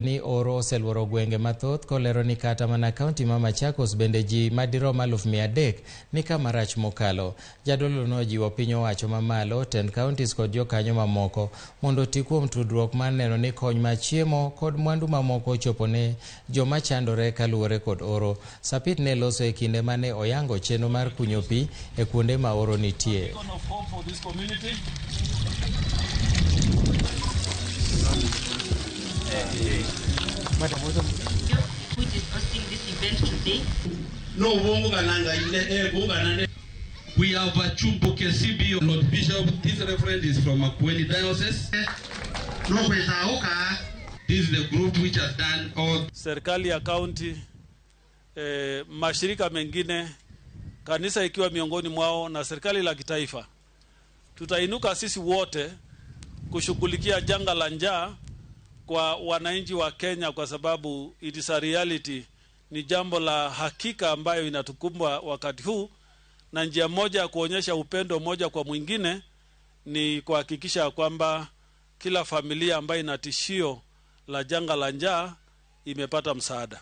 Ni oro oseluoro gwenge mathoth kolero ni kata mana kaunti ma Machakos bende ji madirom 300,000 ni kama rach mokalo. Jadolo nojiwo piny owacho mamalo, tend counties kod jokanyo mamoko mondo oti kuom tudruok mar neno ni kony mar chiemo kod mwandu mamoko ochopo ne joma chandore kaluwore kod oro. Sapit ne loso e kinde mane oyango chenro mar kunyo pi e kuonde ma oro nitie. Which is hosting this event today. No wongo ile e bonga. We have a Chumbuke CBO Lord Bishop. This referend is from Makueni Diocese. No pesa oka. This is the group which has done all. Serikali ya county, mashirika mengine, kanisa ikiwa miongoni mwao na serikali la kitaifa. Tutainuka sisi wote kushughulikia janga la njaa kwa wananchi wa Kenya, kwa sababu it is a reality, ni jambo la hakika ambayo inatukumba wakati huu, na njia moja ya kuonyesha upendo moja kwa mwingine ni kuhakikisha kwamba kila familia ambayo ina tishio la janga la njaa imepata msaada.